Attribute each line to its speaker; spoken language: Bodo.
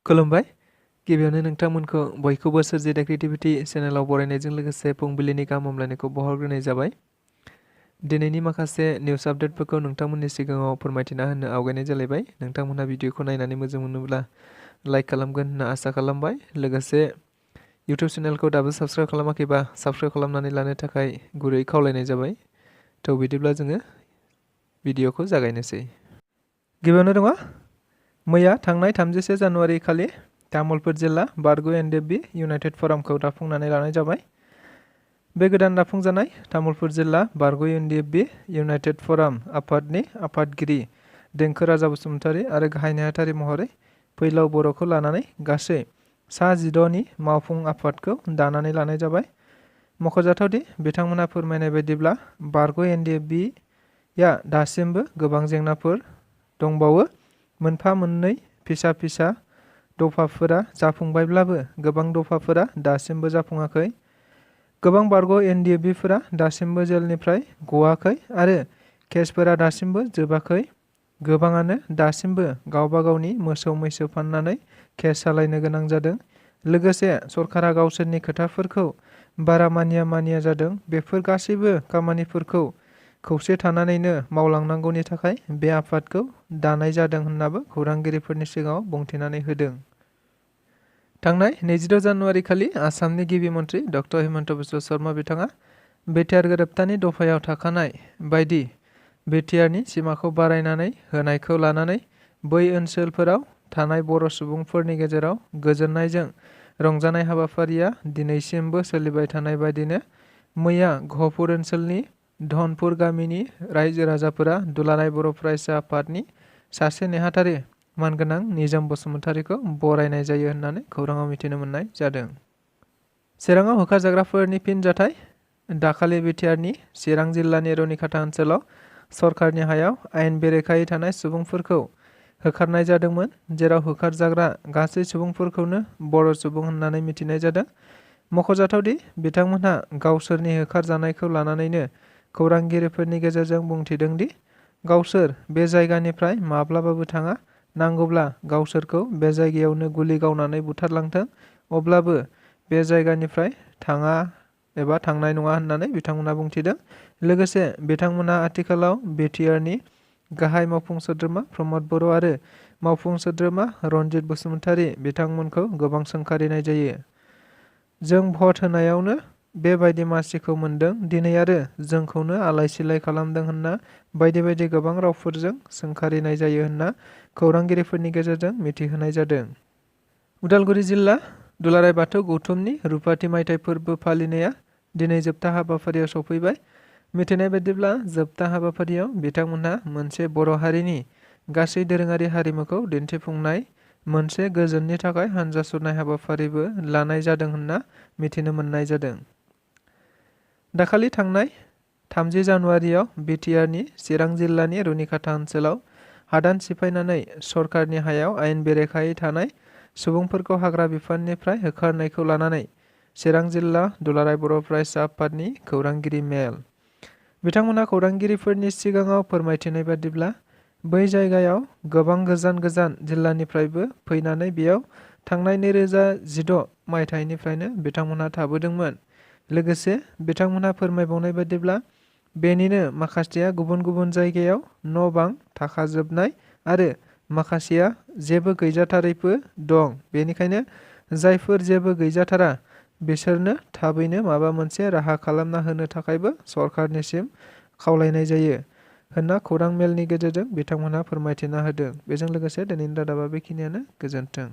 Speaker 1: खुलुमबाय गिबियावनो नोंथांमोनखौ बयखौबो सोरजिदा क्रिएटिभिटी चेनेलाव बरायनायजों लोगोसे फुंबिलिनि गाहाम हामलायनायखौ बावहरग्रोनाय जाबाय। दिनैनि माखासे निउस आपडेटफोरखौ नोंथांमोननि सिगाङाव फोरमायथिना होनो आवगायनाय जालायबाय। नोंथांमोनहा भिडिअखौ नायनानै मोजां मोनोब्ला लाइक खालामगोन होनना आसा खालामबाय। लोगोसे इउटिउब चेनेलखौ दाबो साबस्क्राइब खालामाखैबा साबस्क्राइब खालामनानै लानो थाखाय गुरै खावलायनाय जाबाय। थ' बिदिब्ला जोङो भिडिअखौ जागायनोसै। गिबियावनो दङ मैया थांनाय 31 जानुवारि खालि तामुलपुर जिल्ला बारग' NDFB इउनाइटेड फरामखौ दाफुंनानै लानाय जाबाय। बे गोदान दाफुंजानाय तामुलपुर जिल्ला बारग' NDFB इउनाइटेड फराम आफादनि आफादगिरि देंखो राजा बसुमतारी आरो गाहाय नेहाथारि महरै फैलाव बर'खौ लानानै गासै सा 16नि मावफुं आफादखौ दानानै लानाय जाबाय। मख'जाथावदि बिथांमोना फोरमायनाय बायदिब्ला बारग' NDFB या दासिमबो गोबां जेंनाफोर दंबावो। मोनफा मोननै फिसा दफाफोरा जाफुंबायब्लाबो गोबां दफाफोरा दासिमबो जाफुङाखै। गोबां बारग' NDFBफोरा दासिमबो जेलनिफ्राय गवाखै आरो केसफोरा दासिमबो जोबाखै। गोबाङानो दासिमबो गावबा गावनि मोसौ मैसो फाननानै केस सालायनो गोनां जादों। लोगोसे सरकारा गावसोरनि खोथाफोरखौ बारा मानिया जादों। बेफोर गासैबो खामानिफोरखौ खौसे थानानैनो मावलांनांगौनि थाखाय बे आफादखौ दानाय जादों होन्नाबो खौरांगिरिफोरनि सिगाङाव बुंथिनानै होदों। थांनाय 22 जानुवारि खालि आसामनि गिबि मन्त्रि डक्टर हिमन्त बिश्व शर्मा बिथाङा बिटिआर गोरोबथानि दफायाव थाखानाय बायदि बिटिआरनि सिमाखौ बारायनानै होनायखौ लानानै बै ओनसोलफोराव थानाय बर' सुबुंफोरनि गेजेराव गोजोननायजों रंजानाय हाबाफारिया दिनैसिमबो सोलिबाय थानाय बायदिनो मैया गहपुर ओनसोलनि धनपुर गामिनि रायजो राजाफोरा दुलाराय बर' फरायसा आफादनि सासे नेहाथारि मानगोनां निजोम बसुमतारीखौ बरायनाय जायो होननानै खौराङाव मिथिनो मोननाय जादों। चिराङाव होखारजाग्राफोरनि फिनजाथाय दाखालि बिटिआरनि चिरां जिल्लानि रुनिखाता ओनसोलाव सरकारनि हायाव आयेन बेरेखायै थानाय सुबुंफोरखौ होखारनाय जादोंमोन, जेराव होखारजाग्रा गासै सुबुंफोरखौनो बर' सुबुं होननानै मिथिनाय जादों। मख'जाथावदि बिथांमोनहा गावसोरनि होखारजानायखौ लानानैनो खौरांगिरिफोरनि गेजेरजों बुंथिदों दि गावसोर बे जायगानिफ्राय माब्लाबाबो थाङा, नांगौब्ला गावसोरखौ बे जायगायावनो गुलि गावनानै बुथारलांथों, अब्लाबो बे जायगानिफ्राय थाङा एबा थांनाय नङा होननानै बिथांमोनहा बुंथिदों। लोगोसे बिथांमोनहा आथिखालाव बिटिआरनि गाहाय मावफुं सोद्रोमा प्रमद बर' आरो मावफुं सोद्रोमा रनजित बसुमतारी बिथांमोनखौ गोबां सोंखारिनाय जायो। जों भट होनायावनो बेबायदि मासिखौ मोन्दों, दिनै आरो जोंखौनो आलाय सिलाय खालामदों होनना बायदि गोबां रावफोरजों सोंखारिनाय जायो होनना खौरांगिरिफोरनि गेजेरजों मिथिहोनाय जादों। उदालगुरि जिल्ला दुलाराय बाथौ गौथुमनि रुपाथि मायथाइ फोरबो फालिनाया दिनै जोबथा हाबाफारियाव सफैबाय। मिथिनाय बायदिब्ला जोबथा हाबाफारियाव बिथांमोनहा मोनसे बर' हारिनि गासै दोरोङारि हारिमुखौ दिन्थिफुंनाय मोनसे गोजोननि थाखाय हानजा सुरनाय हाबाफारिबो लानाय जादों होनना मिथिनो मोननाय जादों। दाखालि थांनाय 30 जानुवारियाव बिटिआरनि चिरां जिल्लानि रुनिखाता ओनसोलाव हादान सिफायनानै सरकारनि हायाव आयेन बेरेखायै थानाय सुबुंफोरखौ हाग्रा बिफाननिफ्राय होखारनायखौ लानानै चिरां जिल्ला दुलाराय बर' फरायसा आफादनि खौरांगिरि मेल। बिथांमोनहा खौरांगिरिफोरनि सिगाङाव फोरमायथिनाय बादिब्ला बै जायगायाव गोबां गोजान जिल्लानिफ्रायबो फैनानै बेयाव थांनाय 2016 मायथाइनिफ्रायनो बिथांमोनहा थाबोदोंमोन। लोगोसे बिथांमोनहा फोरमायबावनाय बादिब्ला बेनिनो माखासेया गुबुन जायगायाव न' बां थाखाजोबनाय आरो माखासेया जेबो गैजाथारैबो दं। बेनिखायनो जायफोर जेबो गैजाथारा बिसोरनो थाबैनो माबा मोनसे राहा खालामना होनो थाखायबो सरकारनिसिम खावलायनाय जायो होनना खौरां मेलनि गेजेरजों बिथांमोनहा फोरमायथिना होदों। बेजों लोगोसे दिनैनि रादाबा बेखिनियानो। गोजोन्थों।